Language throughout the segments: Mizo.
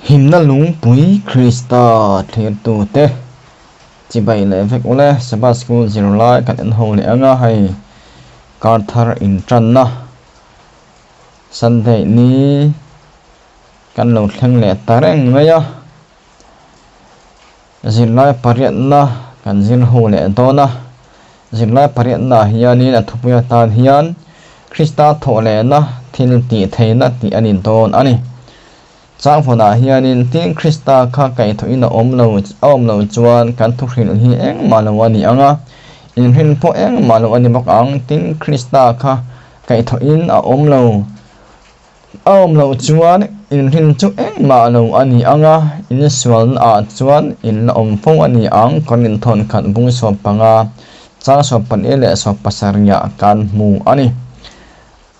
Himna lungpui Krista thlirtute chibai leh vek ule Sabbath School zirlai kan en ho leh anga hei kar thar intanna Sunday ni kan lo thleng leh ta reng mai a zirlai pariatna kan zir ho leh dawn a zirlai pariatna ah hianin a thupui atan hian Krista thawh lehna thil tih theihna tih a ni dawn a ni. Changvawnah hianin tin Krista kha kaihthawhin a awm lo a awm lo chuan kan thuhrilh hi engmah lo a ni ang a, inhrin pawh engmah lo a ni bawk ang. Tin Krista kha kaihthawhin a awm lo a awm loh chuan inhrin chu engmah lo a ni ang a, insualna ah chuan in la awm fo a ni ang. Korinthon khat bung 15 chang 14 leh 17 ah kan hmu a ni.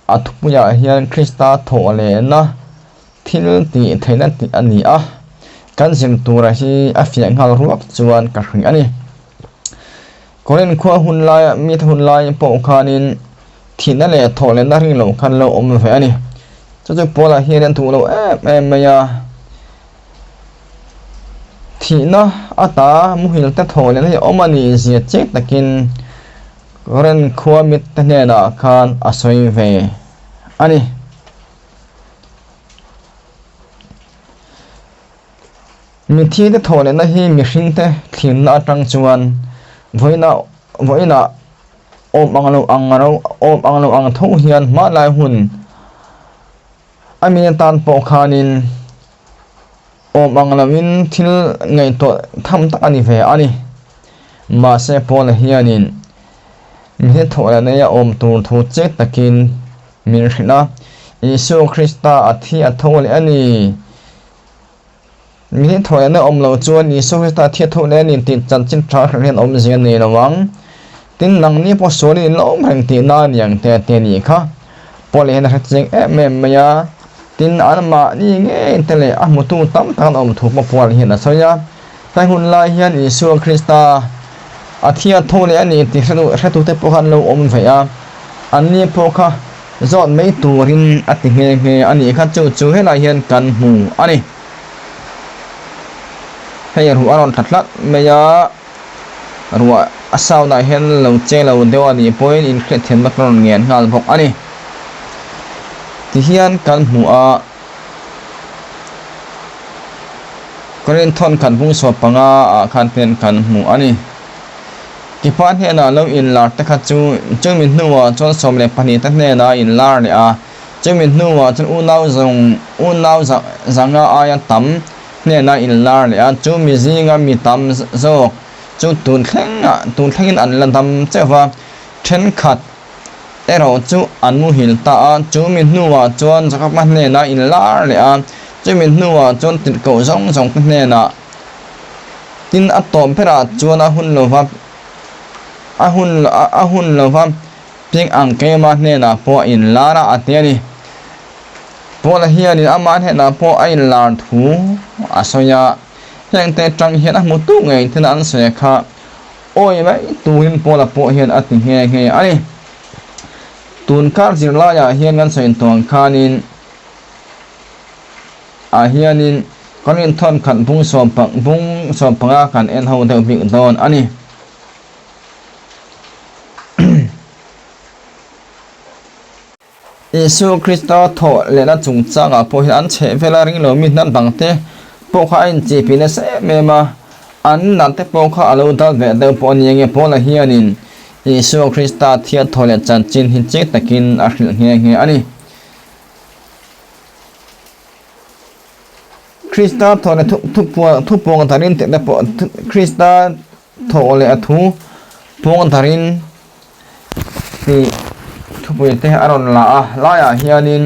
A thupuiah hian Krista thawh lehna thil tih theihna tih a ni a, kan zir tura hi a fiah nghal ruak chuan ka hria a ni. Korin khua hun laia mite hun lai pawh khanin thihna leh thawh lehna ring lo khan lo awm ve a ni. Chu chu Paula hian a duh lo em em mai a, thihna ata muhil te thawh lehna hi a awm a ni zia chiang takin Ren khua mitte hnenah khan a sawi ve a ni. Mithite thawhlehna hi mihringte thlimna atang chuan vawiina vawiinah awm ang lo ang ro awm ang lo ang tho hian hmanlai hun a mi atan pawh khanin Awm ang loin thil ngaihtuah tham tak a ni ve a ni. Mahse Paula hianin mi thawh leh neia awm tur thu chek takin min hrilh a, Isua Krista a thi a tho leh a ni. Mi thawh leh nei awm lo chuan Isua Krista a thi a tho leh a ni tih chanchin tha hrilh hian awmzia a nei lo ang. Tin, nangni pawh sualin in la awm reng tihna a ni ang te a ti a nih kha. Paula hian a hre chiang em em mai a. Tin, anmahni ngei te leh a hmutu tam tak an awm thu pawh Paul hian a sawi a. Tlai hun lai hian Isua Krista a thi a tho leh a ni tih hretute pawh kha an lo awm ve a. Anni pawh kha zawt mai turin a ti nghe nghe a nih kha chu chu helai hian kan hmu a ni. Hei ruah a rawn tla tlat mai a, ruah a sound ah hian lo che lo deuh a nih pawhin inhriatthiamna ka rawn ngen nghal bawk a ni. Tihian kan hmu a, Korin thawnkhat bung 15 ah khan hian kan hmu a ni. Tipa hnenah lo inlar te kha chu chumi hnuah chuan 12 te hnenah a inlar leh a, chumi hnuah chuan unau zawng unau zanga aia tam hnenah inlar leh a, chumi zinga mi tam zawk chu tun thlengah tun thlengin an la dam cheuh va, thenkhat erawh chu an muhil ta a, chumi hnuah chuan Jakob-a hnenah inlar leh a, chumi hnuah chuan tirhkoh zawng zawng te hnenah tin a tawp berah chuan a hun lova a hun a hun lova piang ang keima hnenah pawh a inlar a, a ti a ni. Paula hianin amah hnenah pawh a inlar thu a sawi a, hengte atang hian a hmutu ngei thil an sawi kha Awi mai turin Paula pawh hian a ti nghe nghe a ni. Tun kar zirlaiah hian kan sawi tuang khanin ah hianin kan inthawn khat bung sawm bung 15 kan en ho deuh bik dawn a ni. Isua Krista thawh lehna chungchangah pawh hian an chhehvel a ring lo mi hnam dangte pawh kha a inchihpih nasa em em a, an nate pawh kha a lo dal ve deuh pawh a ni ange Paula hianin Isua Krista thia thawh leh chanchin hi chiang takin a hrilh nghe nghe a ni. Krista thawh leh thupuang darin tih te pawh Krista thawh leh a thu puang darin tih thupui te a rawn la a laiah hianin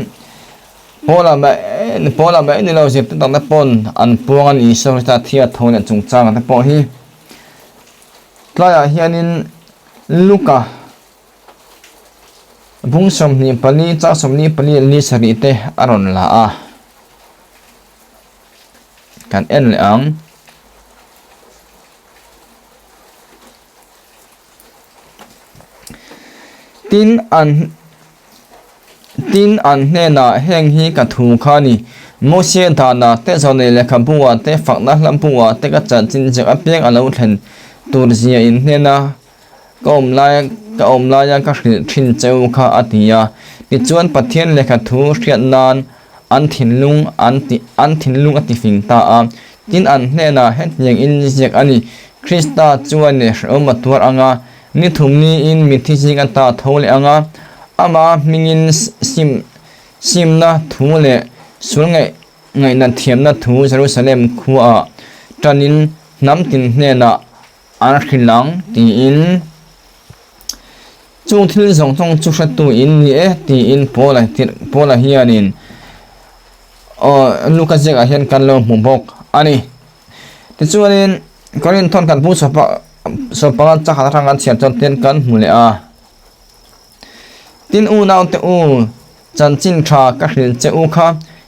Paula mai Paula mai ni lo zirtir tak te pawn an puang a ni Isua Krista thia tho leh chungchang te pawh hi tlaiah hianin Luka bung 24 chang 24 leh ni sarih te a rawn la a kan en leh ang. Tin, an Tin, an hnenah, Heng hi ka thu kha a ni. Mosia dana te zawnei lehkhabu ah te fakna hlampu ah te ka chanchin ziak apiang a lo thlen tur zia in hnena ka awm lai ka awm laia ka hrilh thin cheu kha a ti a. Tichuan Pathian lehkha thu hriat nan an thinlung an ti an thinlung a ti fing ta a. Tin an hnenah hetiang in ziak a ni, Krista chuan hrehawm a tuar ang a, ni thum niin mitthi zing ata tho leh ang a, amah hmingin sim Simna thu leh sul ngaih ngaihna thiamna thu Jerusalem khuaah tanin hnam tin hnenah an hrilh ang tiin chung thil zawng zawng chu hretu in ni e tiin Paula Paula hianin aw Luka ziakah hian kan lo hmu bawk a ni. Tichuanin Korinth thawn kan hmuh sawpa chakhat atang kan chhiar chuan ten kan hmu leh a. Tin unaute u, chanchin tha ka hrilh che u kha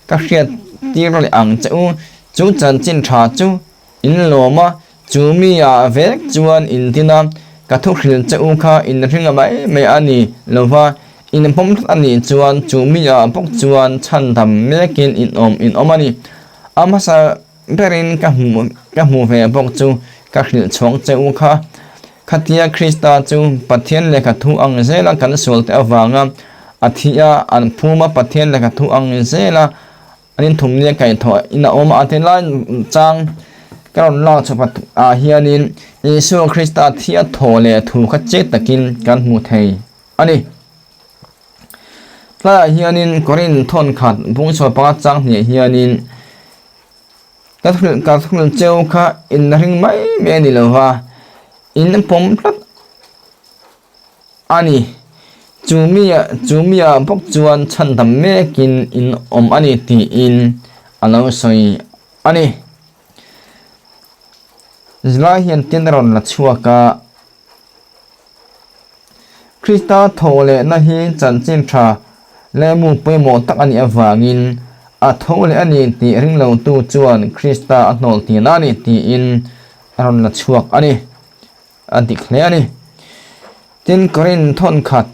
ka hriat tir leh ang che u. Chu chanchin tha chu in lawm a, chu mi ah vek chuan in tin a, ka thu hrilh che u kha in ring mai mai a ni lo va, in pawm tlat a nih chuan chu mi ah bawk chuan chhandam mekin in awm in awm a ni. A hmasa berin ka hmu ka hmu ve bawk chu ka hrilh chhuang che u kha. Khatia Krista chu Pathian lehkha thu ang zela kan sualte avanga a thi a, an phum a, Pathian lehkha thu ang zela an inthum nia kaihthawh in a awm a, a ti lai chang ka rawn lak chhuah ah hianin Isua Krista thi a thaw leh thu kha che takin kan hmu thei a ni. Tlaiah hianin Korinth thawnkhat bungchhuah pakhat chang hniah hianin Ka thul ka thul cheu kha in ring mai mai a ni lo va, in pawm tlat a ni. Chu mia chu mia bawk chuan chhandam mekin in awm a ni tiin a lo sawi a ni. Zilai hian tin a rawn la chhuak a. Krista tho lehna hi chanchin tha leh mu pawimawh tak a nih avangin a tho leh a ni tih ringlotu chuan Krista a hnawl tihna a ni tiin a rawn la chhuak a ni. A dik hle a ni. Tin, Korinth thawnkhat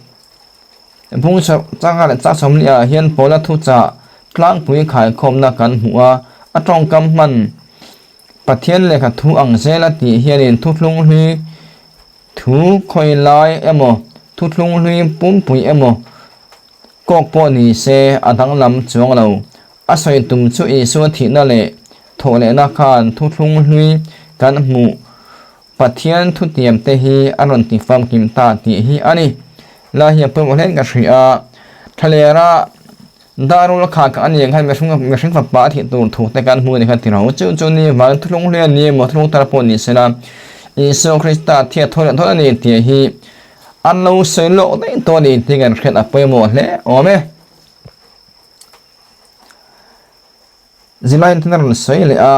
bung changa leh chak sawmliah hian Paula thuchah tlangpui khaikhawmna kan hmu a, a tawngkam hman Pathian lehkha thu ang zel a tih hianin thuthlung hlui thu khawi lai emaw, thuthlung hlui pumpui emaw kawk pawh ni se a danglam chuang lo. A sawi tum chu Isua thihna leh thawhlehna khan thuthlung hlui kan hmuh Pathian thutiam te hi a rawn ti famkim ta tih hi a ni. Lai hi a pawimawh hlein ka hria a, Thlalera Darul kha ka ani ang khan mihring mihring fapa a thih tur thu te kan hmu ni kha ti ro chu chu ni van thulung hle ani emaw thulung tar pawh ni sela Isua Krista thia thaw leh thaw ani tih hi an lo sawi lawk daih tawh ani tih kan hriat a pawimawh hle awm e. Zilai ten a rawn sawi leh a,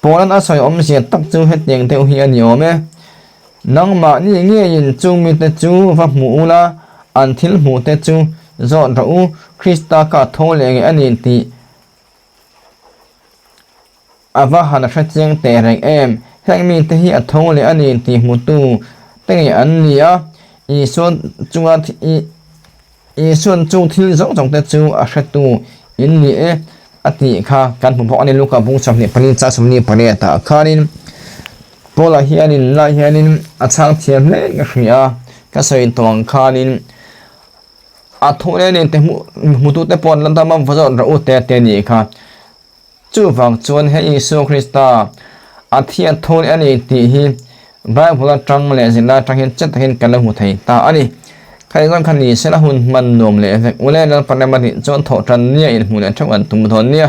Paula'n a sawi awmzia tak chu hetiang deuh hi a ni awm e, Nangmahni ngeiin chung mite chu va hmu ula, an thil hmuhte chu zawt rawh u, Krista kha a tho leh ngei a ni tih a va han hre chiang teh reng em. Heng mite hi a tho leh a ni tih hmutu te ngei an ni a, Isua chunga Isuan chung thil zawng zawng te chu a hretu in ni e a tih kha kan hmu bawk a ni. Luka bung 24 chang 28 ah khanin Paula hianin lai hianin a chhang thiam hle ka hria a, ka sawi tawh ang khanin a thu leh nen te hmutu te pawh an la dam a, va zawt rawh u te te nih kha. Chuvang chuan he Isua Krista a thi a thawn a ni tih hi Bible atang leh zirlai atang hian chiang takin kan lo hmu thei ta a ni. Kha engzawng kha ni sela hun hman nuam leh vek ule Lalpa rem a nih chuan thawh tan nia inhmuh leh theuh an tum dawn nia.